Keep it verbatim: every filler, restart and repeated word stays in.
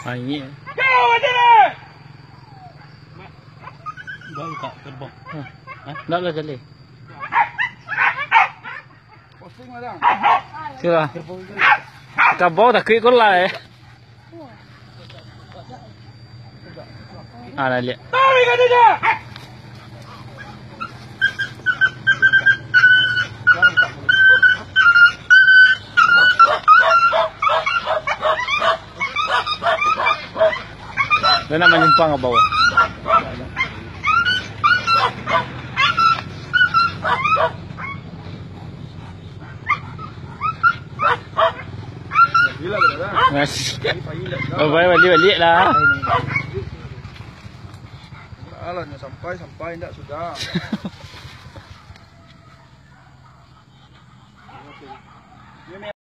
Angin. Baru tak terbang. Hah? Hah? Ndak lah jaleh. Sudah. Kabau takuik ko lah, eh. Ah, lah liek. Dia nak manyumpang ka bawah. Mas. Oh, baliak, baliak lah. Alah, nyo sampai, sampai ndak sudah.